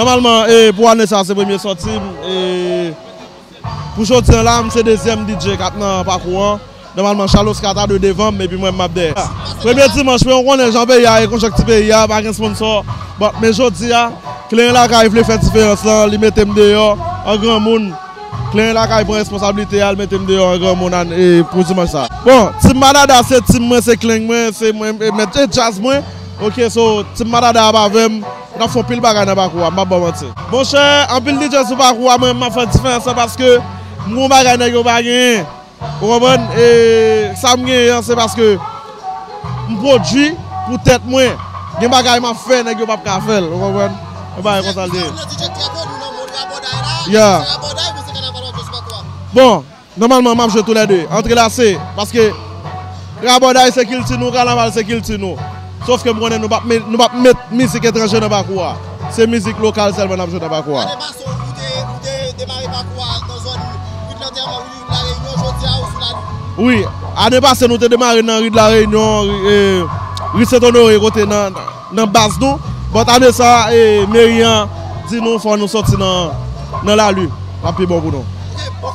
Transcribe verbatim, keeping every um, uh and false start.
Nòmalman, e, pou ane sa, se premye sòti m. E, pou jodi an la, m se dezyèm D J k ap nan pakou an. Nòmalman, Charles Oscar ta dwe devan m, epi mwen, m ap dèyè. Premye dimanch, men w konnen jan peyi a ye, konjonkti peyi a, pa gen sponsò. Bon, men jodi a, Kleren Lakay vle fè diferans lan, li mete m deyò, an granmoun. Kleren Lakay pran responsablite a, l mete m deyò, an granmoun, an, e, pou dimanch sa. Bon, Team Madada se team mwen, se kleng mwen, se mwen, e, mèt, e, djaz mwen. Ok, so, Team Madada ap avè m. N ap fè yon pil bagay nan pakou a, m p ap ba w manti. Monchè, anpil D J sou pakou a, mwen, m ap fè diferans lan paske m gon bagay nèg yo pa genyen. Ou konprann? E sa m genyen an, se paske m pwodui pou tèt mwen. Gen bagay m ap fè, nèg yo p ap ka fè l. Ou konprann? Yon bagay konsa l ye. Yon nan D J trè koni nan mond rabòday la. Yeah. Se rabòday, men se kanaval w ap jwe sou pakou a. Bon, nòmalman, m ap jwe toulède. Antrelase, paske rabòday se kilti nou, kanaval se kilti nou. Sòf ke m konnen nou p ap met, nou p ap met mizik etranje nan pakou a. Se mizik lokal sèlman n ap jwe nan pakou a. Ane pase, ou te, ou te demare pakou a nan zòn ri de lantèman, ri de Lareyinyon, jodi a ou sou Lali. Wi, ane pase nou te demare nan ri de Lareyinyon, ri, e, ri Sent Onore kote nan, nan baz nou. But ane sa, e, meri an di nou fò nou sòti nan, nan Lali. L ap pi bon pou nou. Ok, bon,